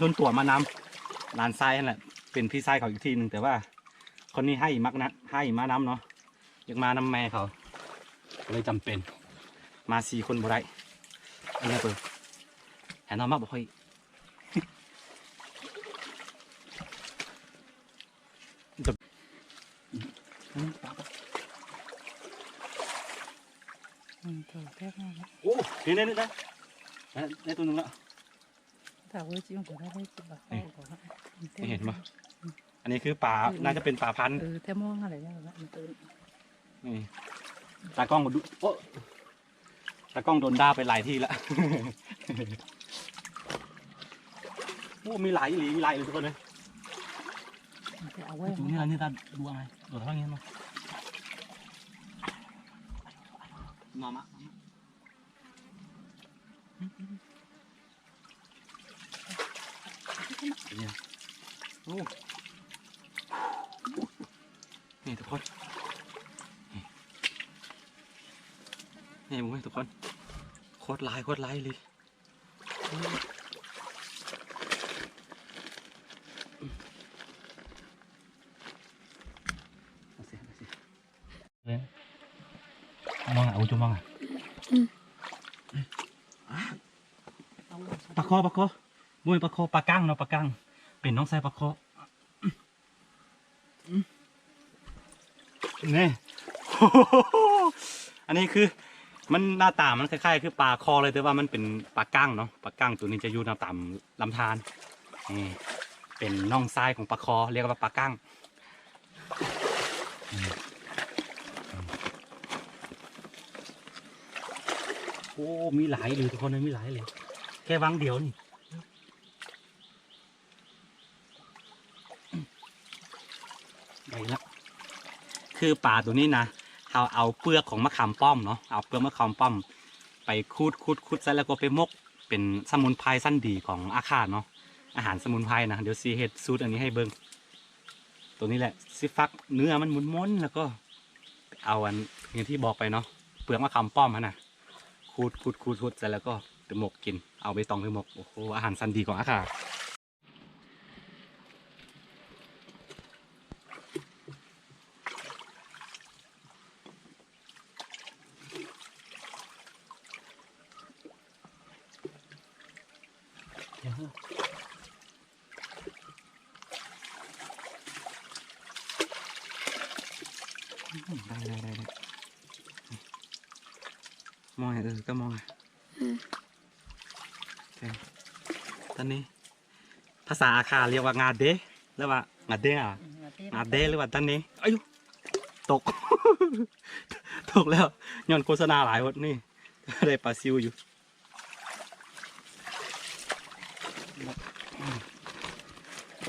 ສ່ວນຕົວມານຳ ຫຼານຊາຍຫັ້ນແຫຼະ ເປັນພີ່ຊາຍເຂົາອີກທີ່ໜຶ່ງ ແຕ່ວ່າຄົນນີ້ໃຫ້ມັກນະ ໃຫ້ມານຳເນາະ ຢາກມານຳແມ່ເຂົາ ກໍເລີຍຈຳເປັນ ມາສີ່ຄົນບໍ່ໄດ້ ອັນນີ້ເປີ ແຮນອມມາບໍ່ຄ່ອຍ ອືມ ໂອ້ ນີ້ໆໆ ໄດ້ ໄດ້ຕົວໜຶ່ງແລ້ວ ນີ້ ເຫັນບໍ່? ອັນນີ້ຄືປາ ໜ້າຈະເປັນປາພັນ ເອີ ແທ້ມອງຫັ້ນແຫຼະ ນີ້ ຕາກ້ອງບໍ່ດຸ ໂອ້ ຕາກ້ອງໂດນດ່າໄປຫຼາຍທີ່ລະ ໂອ້ ມີຫຼາຍອີ່ຫຼີ ມີຫຼາຍອີ່ຫຼີທຸກຄົນເອີຍ ເອົາໄວ້ ຕົງນີ້ລະ ນີ້ຕາ ດູເອົາໄງ ໂດດທາງນີ້ເນາະ ມາ ມາ ມາ ນີ້ ໂອ້ ນີ້ທຸກຄົນ ນີ້ ນີ້ເບິ່ງເດ້ທຸກຄົນ ໂຄດຫຼາຍ ໂຄດຫຼາຍອີ່ຫຼີ. ມອງ ເອົາຈຸມອງ ອືມ ປາຄໍ ປາຄໍ ບໍ່ແມ່ນປາຄໍ ປາກັງເນາະ ປາກັງ ເປັນນ້ອງຊາຍປາຄໍ. ນີ້ ອັນນີ້ຄືມັນ ໜ້າຕາມັນຄ້າຍໆຄືປາຄໍເລີຍ ແຕ່ວ່າມັນເປັນປາກັງເນາະ. ປາກັງໂຕນີ້ຈະຢູ່ຕາມລຳທານ. ນີ້ເປັນນ້ອງຊາຍຂອງປາຄໍ ຮຽກວ່າປາກັງ. ໂອ້ ມີຫຼາຍເລີຍທຸກຄົນເອີຍ ມີຫຼາຍເລີຍ ແຄ່ວັງດຽວນີ້. ໄດ້ລະ ຄືປາໂຕນີ້ນະ ເຮົາເອົາເປືອກຂອງມະຂາມປ້ອມເນາະ ເອົາເປືອກມະຂາມປ້ອມໄປຂູດ ຂູດ ຂູດໃສ່ ແລ້ວກໍໄປໝົກ ເປັນສະໝຸນໄພຊັ້ນດີຂອງອາຄາເນາະ ອາຫານສະໝຸນໄພນະ. ດຽວຊິເຮັດສູດອັນນີ້ໃຫ້ເບິ່ງ. ໂຕນີ້ແຫຼະຊິຟັກເນື້ອມັນມົນໆ ແລ້ວກໍເອົາອັນ ຢ່າງທີ່ບອກໄປເນາະ ເປືອກມະຂາມປ້ອມຫັ້ນນະ ຂູດ ຂູດ ຂູດ ຂູດໃສ່ ແລ້ວກໍໄປໝົກກິນ ເອົາໃບຕອງໄປໝົກ. ໂອ້ໂຫ ອາຫານຊັ້ນດີຂອງອາຄາ. ໄດ້ ໄດ້ ໄດ້ ໄດ້ ມອງ ເອີ ກໍມອງ ອືມ ໂອເຄ ຕອນນີ້ ພາສາອາຄາຮຽກວ່າງາເດ ຫຼືວ່າງາເດ ອາ ງາເດ ງາເດ ຫຼືວ່າຕັນເນ. ອາຍຸ ຕົກ ຕົກແລ້ວ ຍ້ອນໂຄສະນາຫຼາຍໂພດ. ນີ້ ໄດ້ປາຊິວຢູ່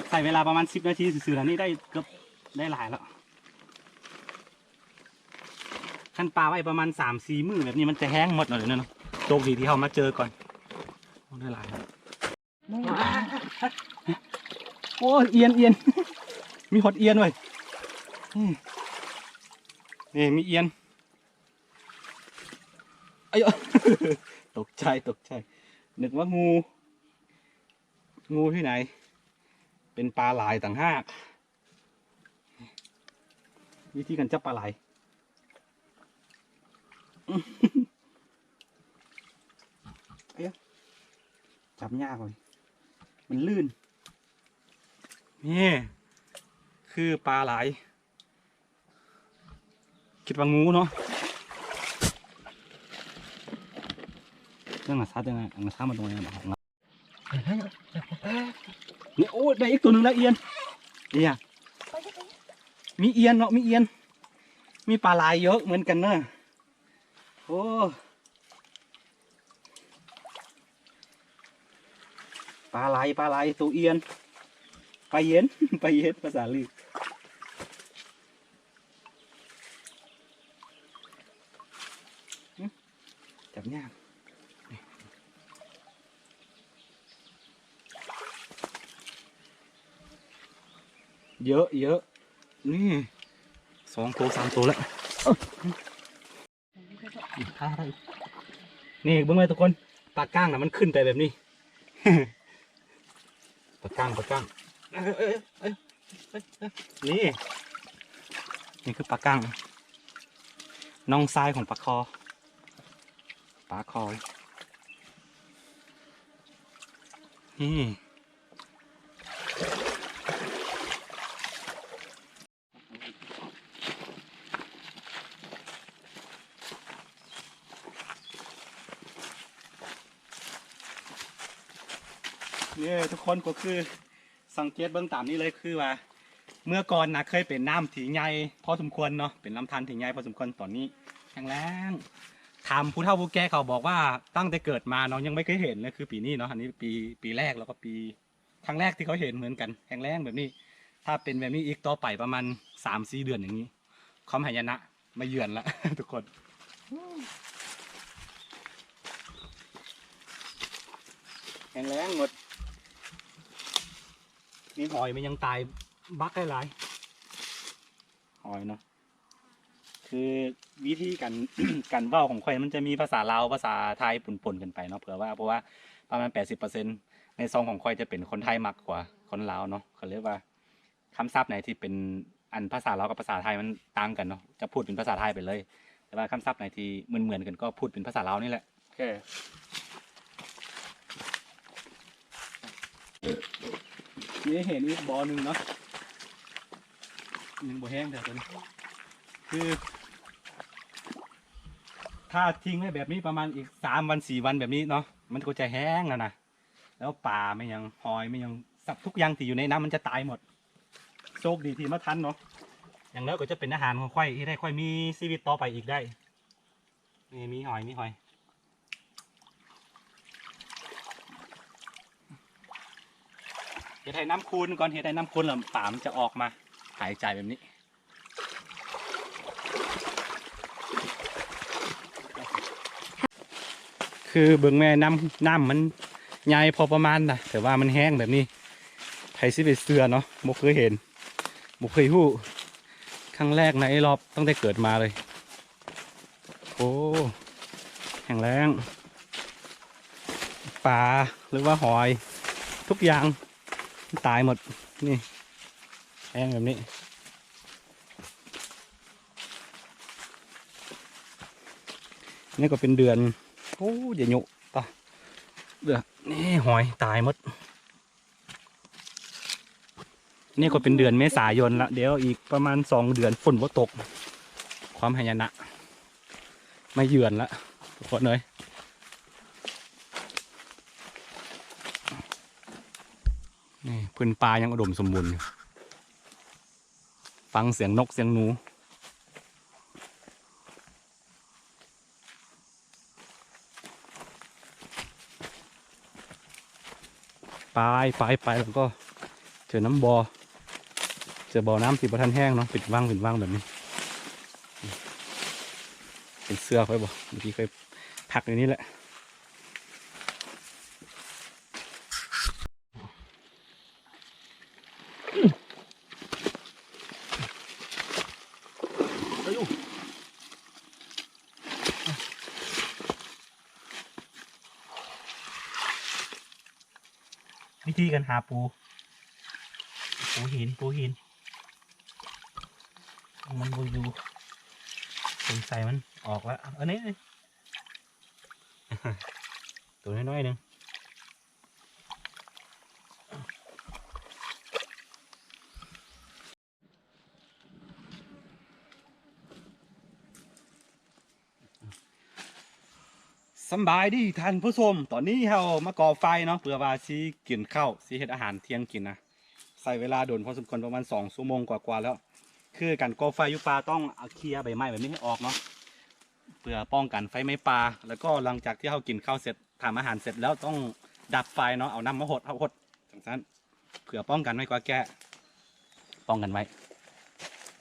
ໃຊ້ເວລາປະມານສິບນາທີຊື່ໆ ແລ້ວນີ້ໄດ້ເກືອບ ໄດ້ຫຼາຍແລ້ວ. ຄັນປາໄວ້ປະມານສາມສີ່ມື້ແບບນີ້ ມັນຈະແຫ້ງໝົດແລ້ວເນາະ. ໂຊກດີທີ່ເຮົາມາເຈີກ່ອນ. ໂອ້ ໄດ້ຫຼາຍ. ໂອ້ຍ ອຽນ ອຽນ ມີຮອດອຽນເວີຍ. ນີ້ ນີ້ມີອຽນ. ອາຍ ຕົກໃຈ ຕົກໃຈ ນຶກວ່າງູ ງູທີ່ໄຫນ ເປັນປາຫຼາຍຕ່າງຫາກ. ວິທີການຈັບປາໄຫຼ ເອີຍ ຈັບຍາກເວີຍ ມັນລື່ນ. ນີ້ຄືປາໄຫຼ ຄິດວ່າງູເນາະ. ເລື່ອງອາຊາດ ເລື່ອງອາຊາດ ມາຕົງນີ້. ນີ້ ໂອ້ ໄດ້ອີກຕົວໜຶ່ງແລ້ວ ອຽນ ເອີຍ ມີອຽນເນາະ ມີອຽນ ມີປາຫຼາຍເຍອະເໝືອນກັນເນາະ. ໂອ້ ປາໄຫຼ ປາໄຫຼ ໂຕອຽນ ປາເຢັນ ປາເຢັນ ພາສາລື. ຈັບຍາກ ເຍອະ ເຍອະ ນີ້ ສອງໂຕ ສາມໂຕແລ້ວ. ນີ້ ເບິ່ງໄວ້ທຸກຄົນ ປາກ້າງນະ ມັນຂຶ້ນໄປແບບນີ້ ປາກ້າງ ປາກ້າງ ເອີ ເອີ ເອີ ເອີ ນີ້ ນີ້ຄືປາກ້າງ ນ້ອງຊາຍຂອງປາຄໍ່ ປາຄໍ່ ນີ້. ນີ້ທຸກຄົນ ກໍຄືສັງເກດເບິ່ງຕາມນີ້ເລີຍ ຄືວ່າເມື່ອກ່ອນນະ ເຄີຍເປັນນ້ຳທີ່ໃຫຍ່ພໍສົມຄວນເນາະ ເປັນລຳທານທີ່ໃຫຍ່ພໍສົມຄວນ ຕອນນີ້ແຫ້ງແລ້ງ. ຖາມຜູ້ເຖົ້າຜູ້ແກ່ ເຂົາບອກວ່າຕັ້ງແຕ່ເກີດມາເນາະ ຍັງບໍ່ເຄີຍເຫັນເລີຍ ຄືປີນີ້ເນາະ ອັນນີ້ປີ ປີແລກ ແລ້ວກໍປີ ຄັ້ງແລກທີ່ເຂົາເຫັນເໝືອນກັນ ແຫ້ງແລ້ງແບບນີ້. ຖ້າເປັນແບບນີ້ອີກຕໍ່ໄປປະມານສາມສີ່ເດືອນຢ່າງນີ້ ຄວາມຫາຍະນະມາເຢືອນລະທຸກຄົນ ແຫ້ງແລ້ງໝົດ. ມີຫອຍ ມີຫຍັງຕາຍບັກຫຼາຍໆ ຫອຍເນາະ. ຄືວິທີການ ການເວົ້າຂອງຂ້ອຍມັນຈະມີພາສາລາວ ພາສາໄທປົນໆກັນໄປເນາະ ເພື່ອວ່າ ເພາະວ່າປະມານແປດສິບເປີເຊັນໃນຊ່ອງຂອງຂ້ອຍຈະເປັນຄົນໄທມາກກວ່າຄົນລາວເນາະ ກໍເລີຍວ່າ ຄຳສັບໃດທີ່ເປັນ ອັນ ພາສາລາວກັບພາສາໄທມັນຕ່າງກັນເນາະ ຈະພູດເປັນພາສາໄທໄປເລີຍ ແຕ່ວ່າຄຳສັບໃດທີ່ເໝືອນໆກັນກໍພູດເປັນພາສາລາວນີ້ແຫຼະ. ໂອເຄ ນີ້ເຫັນອີກບໍ່ໜຶ່ງເນາະ ຍັງບໍ່ແຫ້ງເທື່ອຕົວນີ້ ຄືຖ້າຖິ້ມໄວ້ແບບນີ້ປະມານອີກສາມວັນ ສີ່ວັນແບບນີ້ເນາະ ມັນກໍຈະແຫ້ງແລ້ວນະ. ແລ້ວປາແມ່ນຫຍັງ ຫອຍແມ່ນຫຍັງ ສັດທຸກຢ່າງທີ່ຢູ່ໃນນ້ຳມັນຈະຕາຍໝົດ. ໂຊກດີທີ່ມາທັນເນາະ ຢ່າງໜ້ອຍກໍຈະເປັນອາຫານຂອງຂ້ອຍ ເຮັດໃຫ້ຂ້ອຍມີຊີວິດຕໍ່ໄປອີກໄດ້. ນີ້ມີຫອຍ ມີຫອຍ ເຮັດໃຫ້ນ້ຳຂຸ່ນກ່ອນ ເຮັດໃຫ້ນ້ຳຂຸ່ນແລ້ວປາມັນຈະອອກມາ ຫາຍໃຈແບບນີ້. ຄືເບິ່ງແມ່ນ້ຳ ນ້ຳມັນໃຫຍ່ພໍປະມານນະ ແຕ່ວ່າມັນແຫ້ງແບບນີ້ ໃຜຊິໄປເຊື່ອເນາະ ບໍ່ເຄີຍເຫັນ ບໍ່ເຄີຍຮູ້ ຄັ້ງແລກໃນລອບຕັ້ງແຕ່ເກີດມາເລີຍ. ໂອ້ ແຫ້ງແລ້ງ ປາ ຫຼືວ່າຫອຍ ທຸກຢ່າງຕາຍໝົດ ນີ້ ແຫ້ງແບບນີ້. ນີ້ກໍເປັນເດືອນ ໂອ້ ຢ່າຍຸຕະ ເດືອນນີ້ຫອຍຕາຍໝົດ. ນີ້ກໍເປັນເດືອນເມສາຍົນລະ ດຽວອີກປະມານສອງເດືອນຝົນບໍ່ຕົກ ຄວາມຫາຍະນະມາເຢືອນລະ ທຸກຄົນເອີຍ. ນີ້ ພື້ນປ່າຍັງອຸດົມສົມບູນຢູ່. ຟັງສຽງນົກສຽງໜູ ປາຍ ປາຍ ປາຍ ແລ້ວກໍເຈີນ້ຳບໍ່ ເຈີບໍ່ນ້ຳທີ່ບໍ່ທັນແຫ້ງເນາະ ເປັນວັງ ເປັນວັງແບບນີ້. ເຫັນເສື້ອຂ້ອຍບໍ່? ເມື່ອກີ້ຂ້ອຍພັກຢູ່ນີ້ແຫຼະ. ວິທີການຫາປູ ປູຫີນ ປູຫີນ ມັນບໍ່ຢູ່ ສົງໄສມັນອອກແລ້ວ. ອັນນີ້ ໂຕນ້ອຍໆໜຶ່ງ. ສຳບາຍດີທ່ານຜູ້ຊົມ, ຕອນນີ້ເຮົາມາກໍ່ໄຟເນາະ ເພື່ອວ່າຊິກິນເຂົ້າ ຊິເຮັດອາຫານທ່ຽງກິນນະ. ໃຊ້ເວລາດົນພໍສົມຄວນ ປະມານສອງຊົ່ວໂມງກວ່າໆແລ້ວ. ຄືການກໍ່ໄຟຢູ່ປ່າຕ້ອງເອົາເຄຍໃບໄມ້ແບບນີ້ໃຫ້ອອກເນາະ ເພື່ອປ້ອງກັນໄຟໄໝ້ປ່າ. ແລ້ວກໍຫຼັງຈາກທີ່ເຮົາກິນເຂົ້າເສັດ ທຳອາຫານເສັດແລ້ວຕ້ອງດັບໄຟເນາະ ເອົານ້ຳມາຫົດ ເອົາຫົດຈັ່ງຊັ້ນ ເພື່ອປ້ອງກັນໄວ້ກວ່າແກ້ ປ້ອງກັນໄວ້.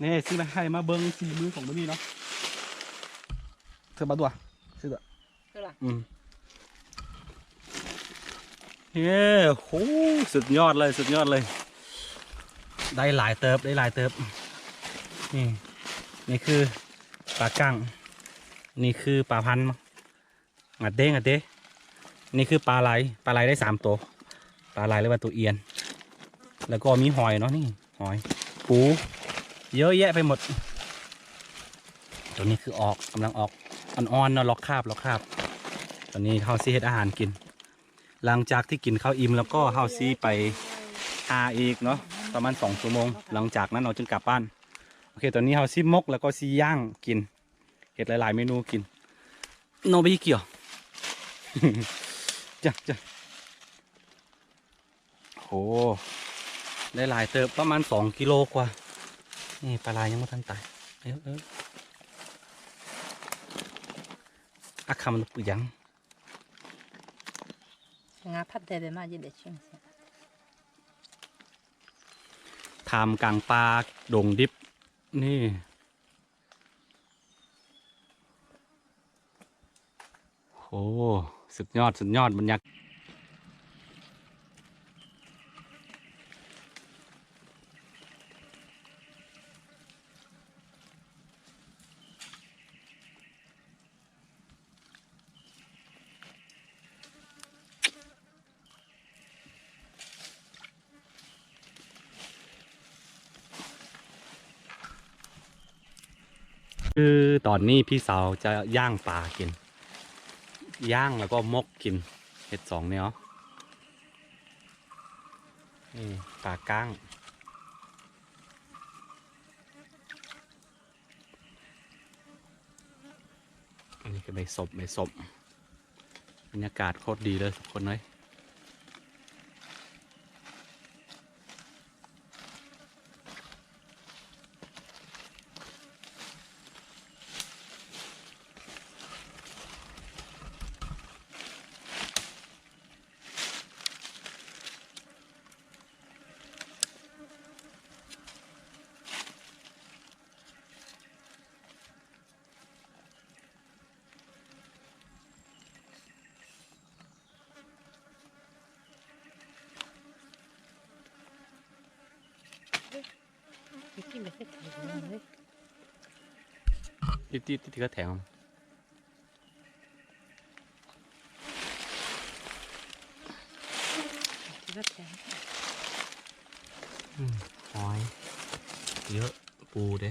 ນີ້ ຊິມາໃຫ້ມາເບິ່ງສີມືຂອງມື້ນີ້ເນາະ. ເສື້ອບາດຕົວ ເສື້ອ ເສື້ອ ອືມ ເອີ ໂຫ ສຸດຍອດເລີຍ ສຸດຍອດເລີຍ ໄດ້ຫຼາຍເຕີບ ໄດ້ຫຼາຍເຕີບ. ນີ້ ນີ້ຄືປາກ້າງ ນີ້ຄືປາພັນ ງາເດ້ ງາເດ້. ນີ້ຄືປາໄຫຼ ປາໄຫຼໄດ້ສາມໂຕ ປາໄຫຼ ຫຼືວ່າໂຕອຽນ. ແລ້ວກໍມີຫອຍເນາະ ນີ້ຫອຍ ປູ ເຍອະແຍະໄປໝົດ. ໂຕນີ້ຄືອອກ ກຳລັງອອກ ອ່ອນໆເນາະ ລອກຄາບ ລອກຄາບ. ຕອນນີ້ເຮົາຊິເຮັດອາຫານກິນ ຫຼັງຈາກທີ່ກິນເຂົ້າອີ່ມແລ້ວກໍເຮົາຊິໄປຫາອີກເນາະ ປະມານສອງຊົ່ວໂມງ. ຫຼັງຈາກນັ້ນເຮົາຈຶ່ງກັບບ້ານ. ໂອເຄ ຕອນນີ້ເຮົາຊິໝົກ ແລ້ວກໍຊິຍ່າງກິນ ເຮັດຫຼາຍໆເມນູກິນ. ໂນບິເກຍ ຈ້ະ ຈ້ະ ໂຫ ໄດ້ຫຼາຍເຕີບ ປະມານສອງກິໂລກວ່າ. ນີ້ປາລາຍັງບໍ່ທັນຕາຍ. ເອີ ເອີ ອາຄຳປຶຫຍັງ ງາພັດແດ່ເດມາເຢັນເດຊິງ ທ່າມກາງປ່າດົງດິບ ນີ້. ໂອ້ ສຸດຍອດ ສຸດຍອດ ບັນຍາກາດ. ຄືຕອນນີ້ພີ່ສາວຈະຍ່າງປາກິນ ຍ່າງແລ້ວກໍໝົກກິນ ເຮັດສອງແນວ. ນີ້ປາກ້າງ ອັນນີ້ຄືໃບສົມ ໃບສົມ. ບັນຍາກາດໂຄດດີເລີຍທຸກຄົນເອີຍ. ຕິດໆ ຕິດກະແຖງ ອືມ ຫອຍເຍາະ ປູເດ້.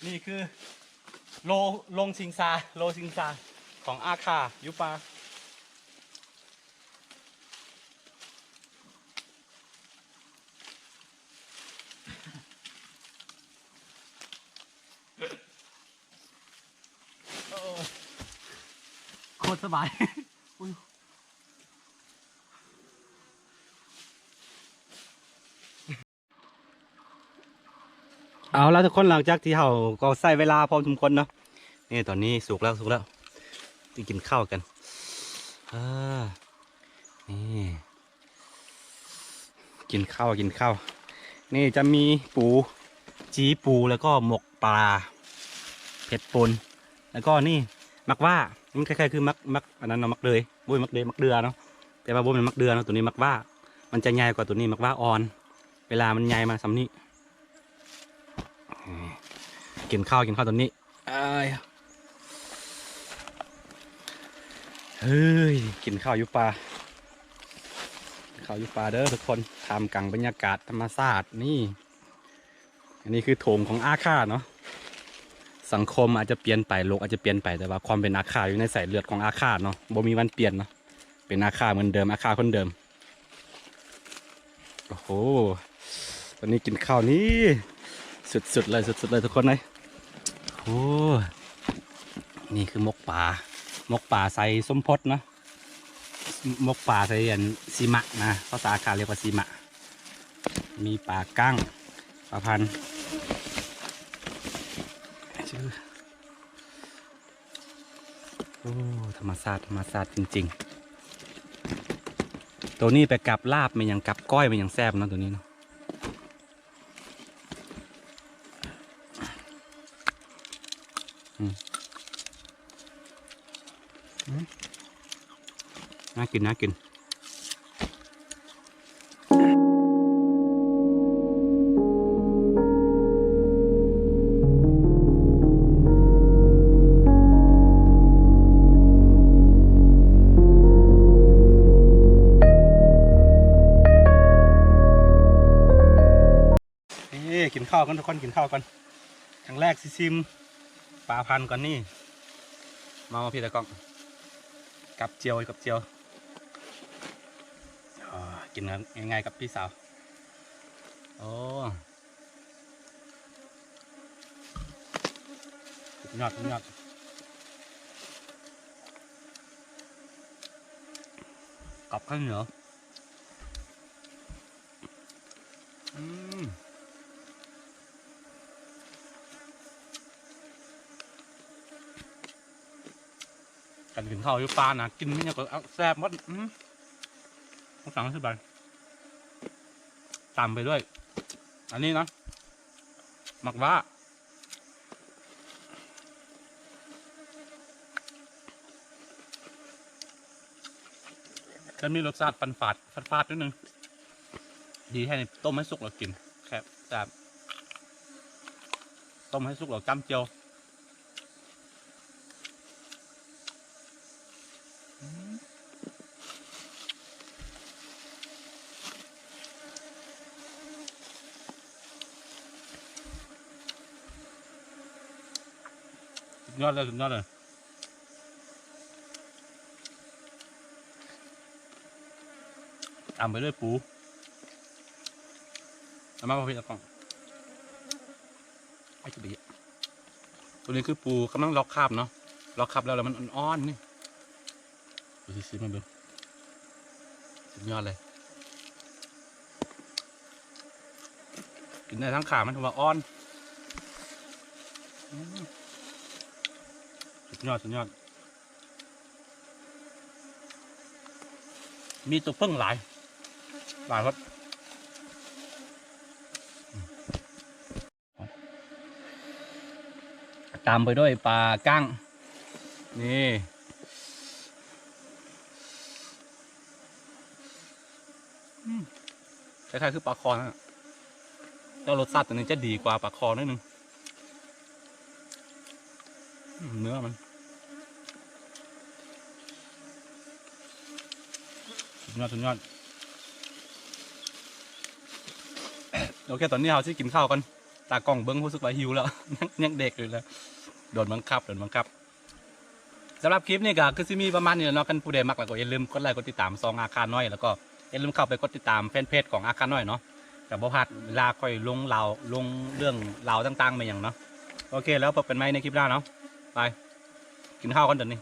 ນີ້ຄືໂລ ໂລງຊິງຊາ ໂລຊິງຊາຂອງອາຄາຢູ່ປ່າ. ໂອ້ຍ ໂຄດສະບາຍ. ເອົາລະທຸກຄົນ ຫຼັງຈາກທີ່ເຮົາກໍໃຊ້ເວລາພໍສົມຄວນເນາະ. ນີ້ຕອນນີ້ສຸກແລ້ວ ສຸກແລ້ວ ຊິກິນເຂົ້າກັນ. ເອີ ນີ້ ກິນເຂົ້າ ກິນເຂົ້າ. ນີ້ຈະມີປູ ຈີ່ປູ ແລ້ວກໍໝົກປາເຜັດປົນ ແລ້ວກໍນີ້ໝາກຫວ້າ. ມັນຄ້າຍໆຄືໝາກ ໝາກອັນນັ້ນເນາະ ໝາກເດືອຍ ໂອ້ຍ ໝາກເດືອຍ ໝາກເດືອເນາະ ແຕ່ວ່າບໍ່ແມ່ນໝາກເດືອເນາະ. ໂຕນີ້ໝາກຫວ້າ ມັນຈະໃຫຍ່ກວ່າໂຕນີ້ ໝາກຫວ້າອ່ອນ. ເວລາມັນໃຫຍ່ມາສ່ຳນີ້. ກິນເຂົ້າ ກິນເຂົ້າຕອນນີ້. ເອີຍ ເຮີ້ຍ ກິນເຂົ້າຢູ່ປ່າ ກິນເຂົ້າຢູ່ປ່າເດີທຸກຄົນ ທ່າມກາງບັນຍາກາດທຳມະຊາດນີ້. ອັນນີ້ຄືຖົງຂອງອາຄາເນາະ. ສັງຄົມອາດຈະປ່ຽນໄປ ໂລກອາດຈະປ່ຽນໄປ ແຕ່ວ່າຄວາມເປັນອາຄາຢູ່ໃນສາຍເລືອດຂອງອາຄາເນາະ ບໍ່ມີວັນປ່ຽນເນາະ. ເປັນອາຄາເໝືອນເດີມ ອາຄາຄົນເດີມ. ໂອ້ໂຫ ຕອນນີ້ກິນເຂົ້ານີ້ ສຸດໆເລີຍ ສຸດໆເລີຍທຸກຄົນເອີຍ. ໂອ້ ນີ້ຄືໝົກປາ ໝົກປາໃສ່ສົມພົດເນາະ ໝົກປາໃສ່ອັນຊີມະນະ ພາສາອາຄາຮຽກວ່າຊີມະ. ມີປາກ້າງ ປາພັນ. ໂອ້ ທຳມະຊາດ ທຳມະຊາດຈິງໆ. ໂຕນີ້ໄປກັບລາບແມ່ນຫຍັງ ກັບກ້ອຍແມ່ນຫຍັງແຊບເນາະ ໂຕນີ້ເນາະ. ອືມ ອືມ ໜ້າກິນ ໜ້າກິນ. ນີ້ ກິນເຂົ້າກ່ອນທຸກຄົນ ກິນເຂົ້າກ່ອນ. ຄັ້ງແລກຊິຊິມປາພັນກ່ອນນີ້. ມາ ມາພີ່ຕາກ້ອງ ກັບຈຽວ ກັບຈຽວ. ອາ ກິນງ່າຍໆກັບພີ່ສາວ. ໂອ້ ສຸດຍອດ ສຸດຍອດ. ກັບເຂົ້າໜຽວ. อืม การกินข้าวอยู่ป่านะ กินมันยังก็แซ่บหมด อืม ต้องสั่งให้สบาย ตามไปด้วย อันนี้นะ หมากว่า จะมีรสชาติฝาดๆ ฝาดๆ นิดนึง ดีแท้นี่ ต้มให้สุกแล้วกิน แซ่บ แซ่บ ต้มให้สุกแล้วจ้ำเจียว สุดยอดเลย สุดยอดเลย ตามไปด้วยปู เอามาพอพี่เอากล่อง ไอ้กระเดีย ตัวนี้คือปูกำลังลอกคราบเนาะ ลอกคราบแล้ว แล้วมันอ่อนๆ นี่ ดูสิ ชิมมาเบิ่ง สุดยอดเลย กินได้ทั้งขา มันถือว่าอ่อน อืม สุดยอด สุดยอด มีตัวเพิ่งหลาย หลายครับ ตามไปด้วยปลาก้าง นี่ อืม คล้ายๆ คือปลาคอนะ แต่รสชาติตัวนี้จะดีกว่าปลาคอนิดนึง อืม เนื้อมัน สุดยอด สุดยอด โอเค ตอนนี้เฮาสิกินข้าวกัน ตากล้องเบิ่งรู้สึกว่าหิวแล้ว ยัง ยังเด็กอยู่เลย โดนบังคับ โดนบังคับ สำหรับคลิปนี้ก็คือสิมีประมาณนี้แหละเนาะ คันผู้ใดมักแล้วก็อย่าลืมกดไลก์ กดติดตามช่องอาคารน้อย แล้วก็อย่าลืมเข้าไปกดติดตามแฟนเพจของอาคารน้อยเนาะ จะบ่พลาดเวลาค่อยลงลาว ลงเรื่องราวต่างๆ มาหยังเนาะ โอเค แล้วพบกันใหม่ในคลิปหน้าเนาะ ไป กินข้าวกันเดี๋ยวนี้